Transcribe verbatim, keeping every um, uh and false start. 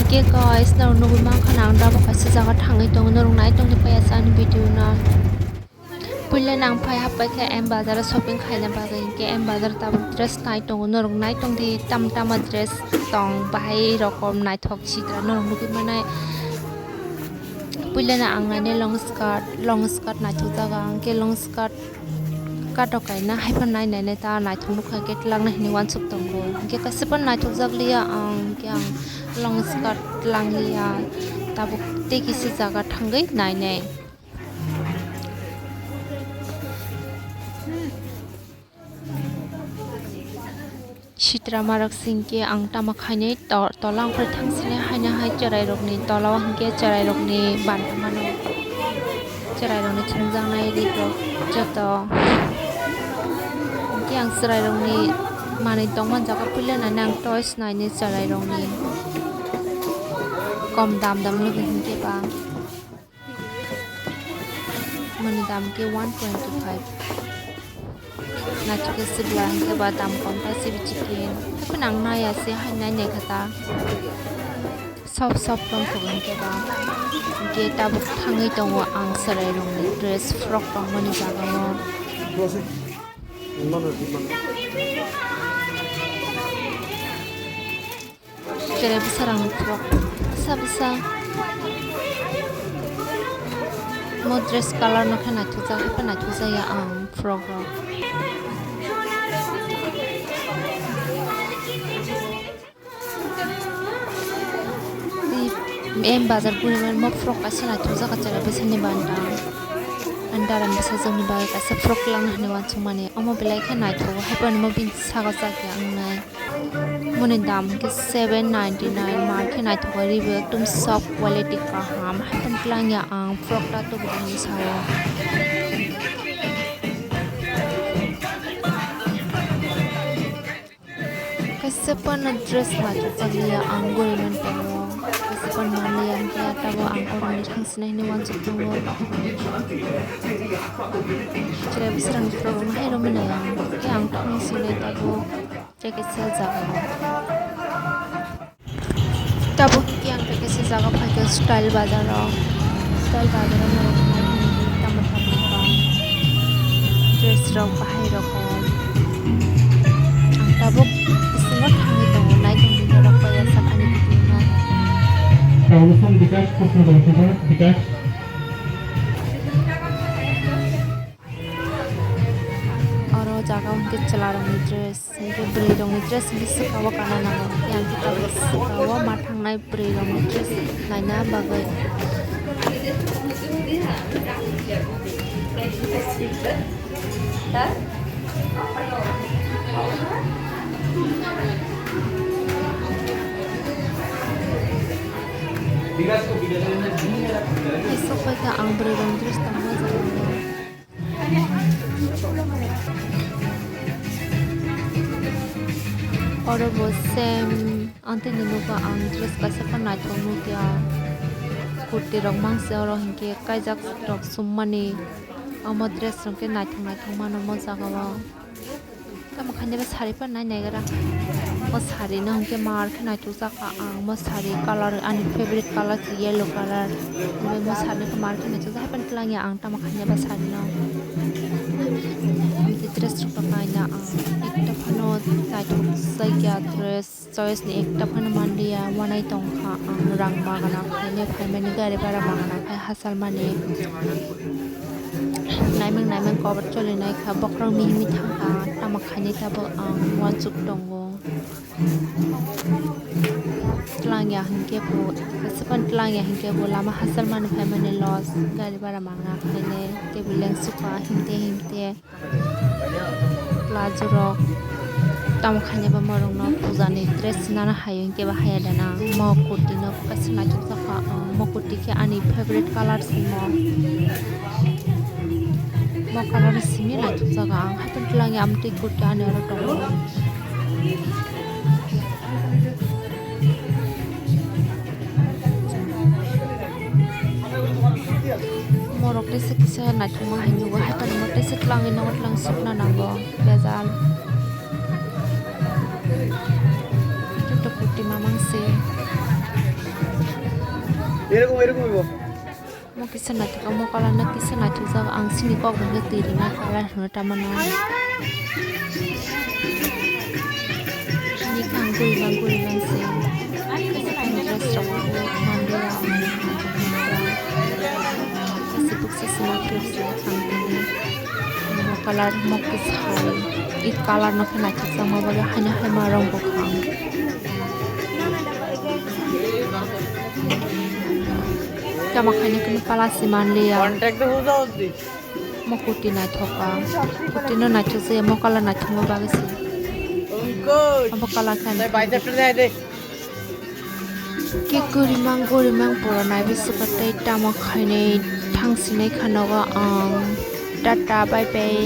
Ke guys, norok nugwi mankha na ang tabuk kaisa jaga thangwi tongo, norok nai tongdi paiya sa ani video no. Puila nang phai happai khe M Bazar o shopping khaina bagwi, hinkhe M Bazar tabuk dress nai tongo, norok nai tongdi tam tama dress tong, bahai rokom naithok sitra norok nugwi manai. Puila no ang nainai long skirt, long skirt naithok jaga, hinkhe long skirt katok kaina haiphano nai nainai ta naithok nukha, hinkhe twlangna hinwi uansuk tongo, hinkhe kaisa phano naithok jak liya ang, hinkhe ang long skirt twlang liya, tabuk tei kisa jaga thangwi nainai. Sitra marok singke ang tamo khainai to-, tola wngkhai thangsinai haino hai chwrairokni tola o hinkhe chwrairokni banthamano, chwrairokni chumjaknai rikok joto. Hinkhe ang chwrairokni manwi tongma jaga puila nainai ang toys nainai chwrairokni kom dam dam nugwi hinkhe ba. Mani dam ke one twenty five. Naithok khe sibla hinkhe ba dam kom ta sibi chicken. Haphano ang naiya se hai nai naikha ta. Soft soft tongthok hinkhe ba. Hinkhe tabuk thangwi tongo ang chwrairokni dress frock tongmani jaga o. Cherai bwsarokni frock bwsa bwsa. Mo dress colour no khe naithokjak, haikhe naithokjak ya ang frock rok. Tei M bazar guri mani mo frock kaisa naithokjak, cherai bwsarni banta. Ani dara ni bwsajwk ni bagwi kaisa frock twlangna hinwi uansukmani. Omo belai khe naithogo, haikhe ani mo bini saka chakya wngnai. Moni dam hwnkhe seven ninety nine, mar khe naithogo, ribo ekdom soft quality kaham, haikhe twlangya ang frock ta tubudi hinwi sao. Kaisa phano dress naithokjak liya ang guriman tongo, kaisa phano manliya, hinkhe tabo ang oroni thangsinai hinwi uansuk tongo. Cherai bwsarokni frock rokno hai romwi nai ang, tei ang thangsinai tabo. Tei kaisa jaga o. Tabuk hinkhe ang tei kaisa jaga phaikha style bazar o. Style bazar o norok nai tongdi tamo tamo dress rok bahai rokom. Ang tabuk bisingo thangwi tongo, nai tongdi norok bai aswk ani video no. Taono phone Bikash, Krishna Dongsoba, Bikash. Oro jaga o hwnkhe chwla rokni dress, hwnkhe bwrwi rokni dress hwnkhe swka o kana nango, hwnkhe ang khe tabuk swka o ma thangnai bwrwi rokni dress naina bagwi. Tei sok pai kha ang bwrwi rokni dress tangma jaga o. Oro bo same, ang tini nugo ang dress kaisa phano naithok nukya. Kurti rok mangse oro hinkhe kaijak rok summani. Omo dress rok khe naithok naithok mano omo jaga o. Tamo khaina ba sari phano nai naigra. O sari no hinkhe mar khe naithok jak. Ang mo sari colour, ani favorite colour se yellow colour. Omo sari no mar khe naithok jak, hai phano twlangya ang tamo khaina ba sari no. Amtwi dress rok no naina ang ekta phano naithok jakya dress, choice ni ekta phano manliya, wanai tongkha ang rang magana khainai phaimani gari bara magana khai hachal mani. Naimang naimang kobor cholinai kha, bokhorok mihimwi thangkha, tamo khainai tabuk ang uansuk tongo. Twlangya hinkhe bo, kaisa phano twlangya hinkhe bo lama hachal mani phaimani loss, gari bara mangna khainai tei bo lengsukha himte himte. Plazo rok tamo khainai ba morok no puja ni dress nana hai hinkhe ba haya dana mo kurti no kaisa naithok jakha ang, mo kurti khe ani favorite colour se mo, mo colour simi naithok jaga ang, hai phano twlangya amtwi kurti ani oro tongo. Morok teisa kisa naithokma hai nugo, hai phano mo teisa twlangwi nogo, twlang sukna nango bejal. Joto kurti mamang se. Mo kisa naithok, mo colour no kisa naithokjak, ang chini kok bai khe twi rinai colour hwnwi tamo no. Chini khe ang gurilang gurilang se. Kaisa kaisa dress rok bo manliya. Kaisa buksa sima khe se ang tini. Mo colour mo kisa hai. I colour no khe naithokjakma bagwi haino hai ma rong bwkhang. Tamo khaina kunu pala si manliya. Contact to who's out this? Mo kuti naithok ka. Kuti no naithok se, mo colour naithok mo bagwi se. Pankaj. Abo colour khan. Tei bicep to dai de. Ki guri mang guri mang pura nai bisi ka tei tamo khainai thang sinai kha nogo ang. Tata, bye bye.